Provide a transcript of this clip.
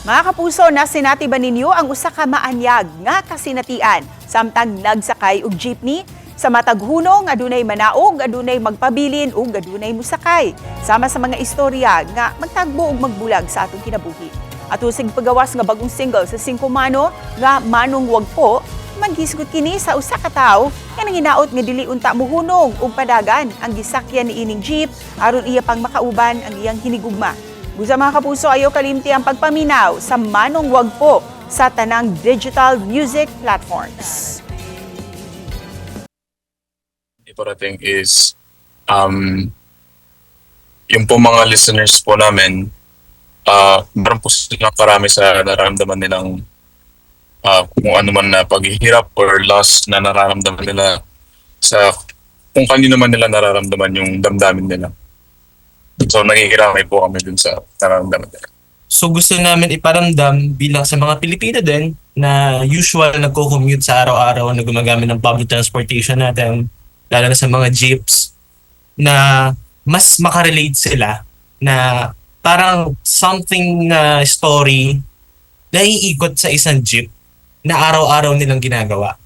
Mga kapuso, nasinati ba ninyo ang usa ka maanyag nga kasinatian samtang nagsakay og jeepney? Sa matag hunong, adunay manaog, adunay magpabilin ug adunay musakay. Sama sa mga istorya nga magtagbo ug magbulag sa atong kinabuhi. Ato sig pagawas nga bagong single sa Singko Mano nga "Manong Wag Po", maghisgot kini sa usa ka tawo nga nanginaot nga dili unta muhunong ug padagan ang gisakyan ni ining jeep aron iya pang makauban ang iyang hinigugma. Busa, mga kapuso, ayaw kalimti ang pagpaminaw sa "Manong Wag Po" sa tanang digital music platforms. Iparating is yung po mga listeners po namin, meron po silang karami sa nararamdaman nilang kung ano man na paghihirap or loss na nararamdaman nila sa kung kanino man nila nararamdaman yung damdamin nila. So nakikiramay po kami dun sa nararamdaman nila. So gusto namin iparamdam bilang sa mga Pilipino din na usual nagko-commute sa araw-araw na gumagamit ng public transportation natin, lalo na sa mga jeeps, na mas makarelate sila na parang something na story na iikot sa isang jeep na araw-araw nilang ginagawa.